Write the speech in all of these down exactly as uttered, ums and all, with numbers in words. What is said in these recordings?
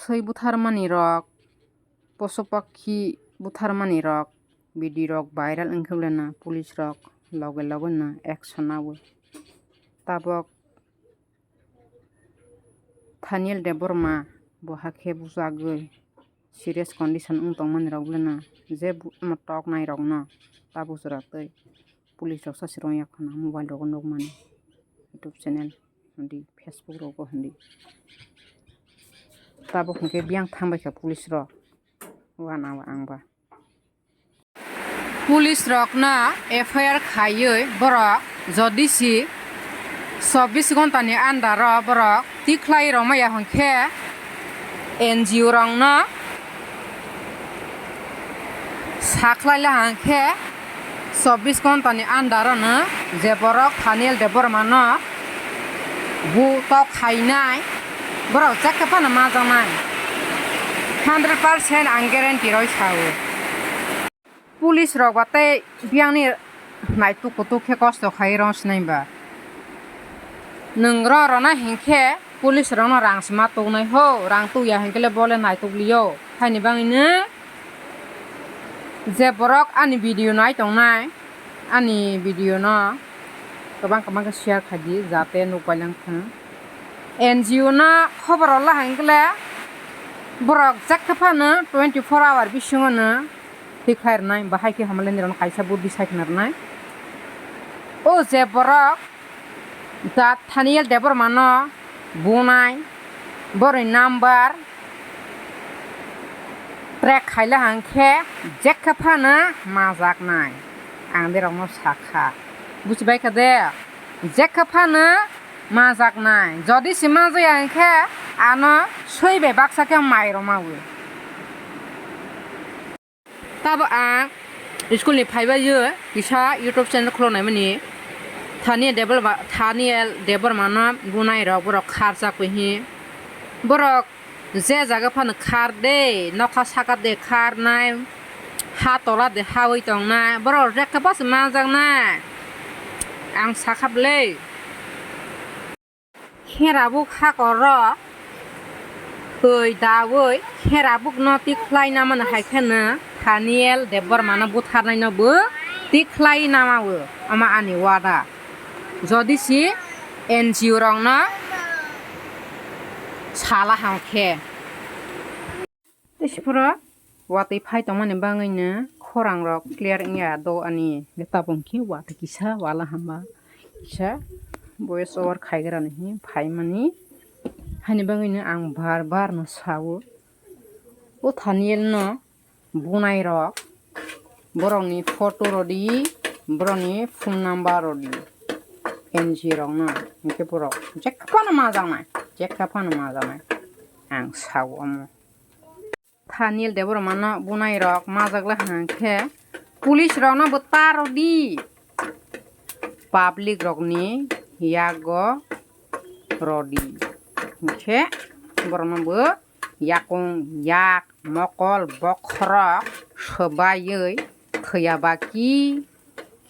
Swi butharmani rok, poso pakhi butharmani rok, video rok viral wngkhe beleno police rok loge loge no action nawi. Tabok Thaniel Debbarma bo hakhe bujagwi serious condition wng tongmani rok beleno je bu-, omo toknai rokno tabuk jora tei police rok sasi rwngya khwna mobile rogo nukmani YouTube channel. Hindi, Facebook rogo hindi. Tabuk hwnkhe biyang thangbai kha police rok. Wana wa ang ba. Police rokno F I R khaiwi borok jodi si chobbish ghonta ni under o borok tikhlai rwmaya hwnkhe N G O rokno sakhlai la hwnkhe chobbish ghonta ni under o no je borok Thaniel Debbarma no bu tok khainai, borok jekhe phano majaknai, hundred percent ang guarantee roi sao. Police rok ba tei biyang ni naituk kutuk khe kosto khai rw sinai ba. Nwng rw rwna hinkhe police rokno rang se ma tuknai ho, rang tukya hinkhe le bo le naituk lio. Haini bagwi no je borok ani video nai tongnai, ani video no kwbang kwbang khe share khai di, jate nuk pai lang thang. N G O no khobor rw la hinkhe le borok jekhe phano twenty four hour bisingo no tikhlai rwnai, bahai khe hamle nirok kaisa buddi sai khna rwnai. O je borok da Thaniel Debbarma no bunai, borokni number track khaila hwnkhe jekhe phano majaknai. Ang berokno sakha, bujibai kha de, jekhe phano majaknai. Jodi se majaya hwnkhe ano swi bai baksa khe mai rwmawi. Tabo ang school ni phaibai o kisa YouTube channel khulok naimani Thaniel Debbarma, Thaniel Debbarma no bunai rok borok kharjak bai hi. Borok je jaga phano khar de, nokha saka de kharnai, ha tola de hawi tongnai, borok jekhe bas manjaknai. Ang sakha bwle. Kherabuk hakoro twi dawi kherabukno tikhlai namani hai kheno Thaniel Debbarmano butharnaino bo tikhlai namao, omo ani wada. Jodi si N G O rokno sala hang khe. Tei siporo watwi phai tongmani bagwino khorang rok clear wngya do ani. Tabuk khe watwi kisa wala hamba kisa voice over khaigra ni hi phaimani. Haini bagwino ang bar bar no sao, o Thaniel no bunai rok, borokni photo rodi, borokni phone number rodi, N G O rokno, hinkhe borok jekphano majaknai, jekphano majaknai ang sao omo. Thaniel Debbarmano bunai rok majak lai hwnkhe police rokno bo ta rw di, public rokni yago rw di, hinkhe borokno bo yakung yak mokol bokhorok swbaiwi thwiya baki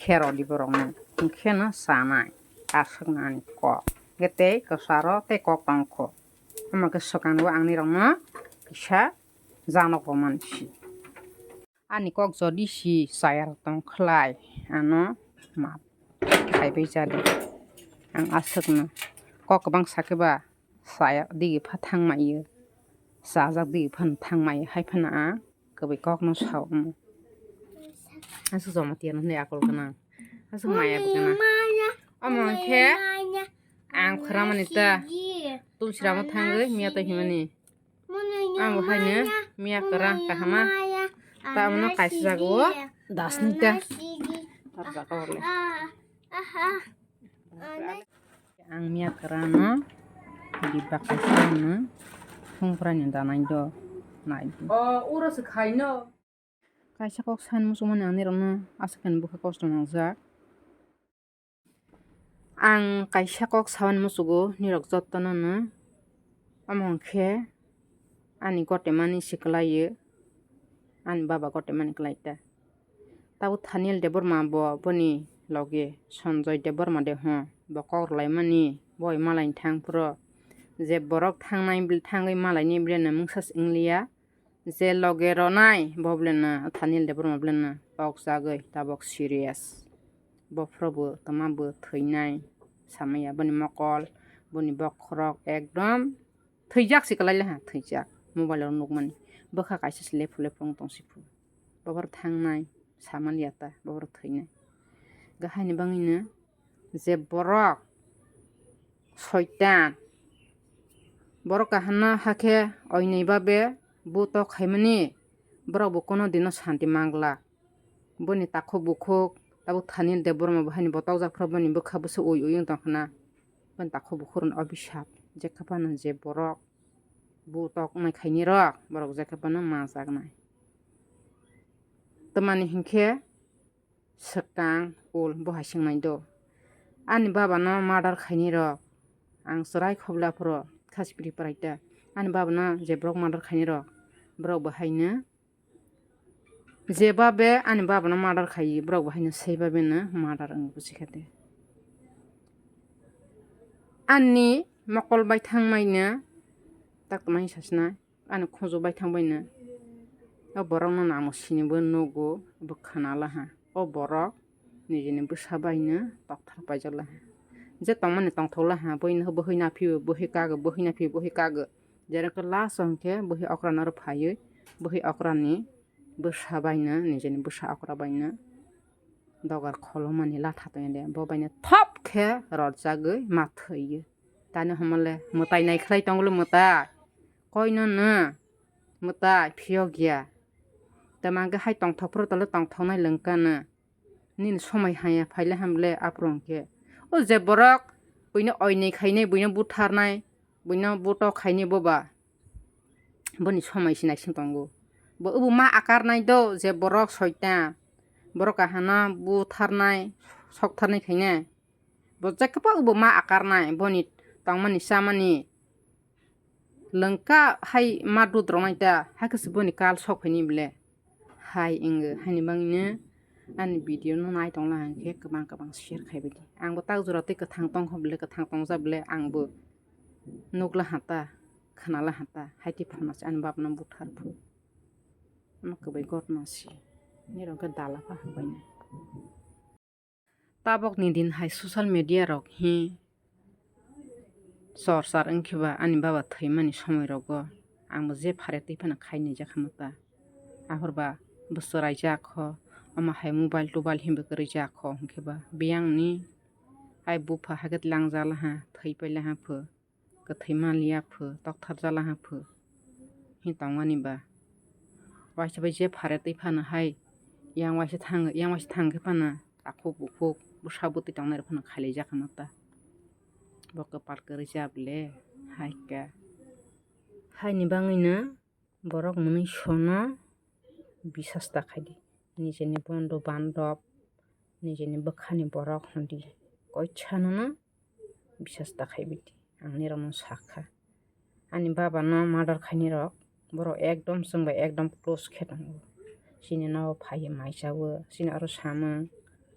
khe rw di borokno, hinkhe no chanai aswkno ani kok, hinkhe tei kwcharo tei kok tongkho. Omo khe swkang o ang nirokno kisa janok rwmani si. Ani kok jodi si chaya rok tong khlai, ano map khaibai chadi. Ang aswkno kok kwbang sakhe ba chaya digi pha thang mai o, chajak digi phano thang mai o, hai phano ang kwbwi kokno sao omo. Aswk Jamatia no hwnwi akol gwnang, aswk maya bo gwnang. Omo hwnkhe ang khramani ta Tulsiramo thangwi miya twi himani. Ang bo haino miya kwrang kahama ta omono kaisa jaga o dasni ta. Tar jaga o le. Ang miya kwrano dibba kaisa no thungprani danai do nai di. O, uro se khaino. Kaisa kok san muchungmani ang nirokno aswk khe bwkha kosto nangjak. Ang kaisa kok samani muchugo nirok jotono no, omo hwnkhe ani gotemani se kwlaio, ani baba gotemani kwlaita. Tabuk Thaniel Debbarma bo boni loge Sanjoy Debbarma de ho, bo kok rwlaimani, bo bai malaini thang phuru Je borok thangnai, thangwi malaini beleno mungsa se wngliya. Je loge ronai bo beleno, Thanil Debbarma beleno tokjagwi tabok serious. Bophrobo twmabo thwinai samaya, boni mokol, boni bokhorok ekdom thwijak se kwlai laha, thwijak. Mobile o nukmani bwkha kaisa se lephu lephu wng tong siphu. Bophor thangnai samaliya ta, bophor thwinai. Gahaini bangwino je borok soitan, borok kaham no hakhe oinai babe bo tok khaimani, borok bo kono dino santi mangla. Boni takhuk bukhuk tabuk Thanil Debbarma bo haino bo tokjak phuru boni bwkha bwswk ui ui wng tong khna. Boni takhuk bukhuk rokni obisap, jekha phano je borok bo toknai khaini rok, borok jekha phano manjaknai. Tamani hinkhe swkang ul bo hai swngnai do. Ani baba no murder khaini rok, ang chwrai khobla phuru khasipri prai ta. Ani baba no je borok murder khaini rok, borok bo haino je babe ani baba no murder khai, borok bo haino sei babe no murder wng buji kha de. Ani mokol bai thangmai no tak tongmani sasna. Ani khunju bai thang bai no. O borok no namo sini bo nugo, bo khna laha. O borok nijini bwsa bai no tokthar paijak laha. Je tongmani tongthok laha, bo hino bo hoi naphio, bo hoi kago, bo hoi naphio, bo hoi kago. Jera khe last o hinkhe bo hoi okra no oro phaiwi, bo hoi okra ni bwsa bai no, nijini bwsa okra bai no dogar kholomani latha tongya de. Bo bai no thop khe rojagwi ma thwiyo. Tani homole mwtai naikhlai tonglo mwtai. Koino no mwtai phiyok ya. Tama khe hai tongthok phuru tole tongthoknai lwngkha no. Nini somai haya phaile hamle aphuru hwnkhe. O je borok buino oinai khainai, buino butharnai, buino butok khainai boba. Boni somai se naising tongo. Bo obo ma akarnai do je borok soitan. Borok kahano butharnai, soktharnai khainai. Bo jekha pha obo ma akarnai, boni tongmani chamani lwngkha hai ma dudroknai ta, hakhe se boni kal sok phaini bole. Hai wngwi, haini bagwino ani video no nai tongla hwnkhe kwbang kwbang share khai baidi. Angbo tak jora tei kwthang tongkha bole, kwthang tongja bole, angbo nukla hata, khnala hata, haiti phano se ani baba no buthar phu. Ano kwbai gotma si, nirok khe dala pha hambai nai. Tabokni din hai social media rok hi chor char wngkhe ba ani baba thwimani somoi rogo angbo je phare twi phano khai nai jakha ta. Ahorba bo chwrai jak kho, omo hai mobile tobile hinba kwrwi jak kho hwnkhe ba biyangni hai bupha haikhe langja laha, thwi pai laha pho. Kwthwi manliya pho, tokthar jala ha pho, hi tongmani ba. Waisa bai je phare twi phano hai yang waisa thang, yang waisa thang khe phano takhuk bukhuk bwsa bwtwi tongnai rok phano khailaijak kha ta. Bo kwpal kwrwi jabole hai khe. Haini bagwino borok mwnwi sono bisas ta khaidi. Nijeni bondo bandop, nijeni bwkhani borok hwndi koichanono bisas ta khaibaidi. Ang nirokno sakha. Ani babano murder khainirok, borok ekdom chwng bai ekdom close khe tongo. Chini nogo phaiwi mai chawo, chini oro samung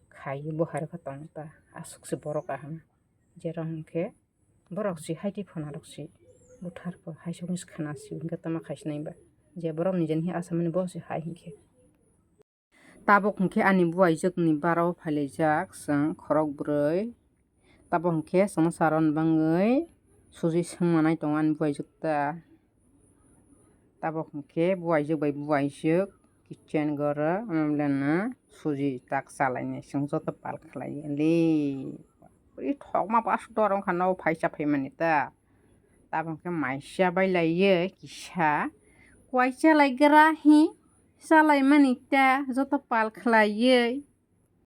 khaiwi bo hai rokhe tongo ta. Aswk se borok kaham. Jera hwnkhe borok se haiti phana rok se buthar pho hai se hwnwi se khana se hwnkhe tama khai se nai ba. Je borok nijeni hi asamani bo se hai hinkhe. Tabuk hinkhe ani buaijwkni bara o phailaijak chwng khorok bwrwi. Tabuk hinkhe chwngno charwna bagwi suji swngmanai tongo ani buaijwk ta. Tabuk hinkhe buaijwk bai buaijwk kitchen goro, omo beleno suji tak chalainai chwng joto pal khlaiya le. Bwrwi thokma bwswk dor wngkha nogo phaisa phaimani ta. Tabuk khe maisa bai laiye kisa. Kuaisa lai gra hi chalaimani ta joto pal khlaiye.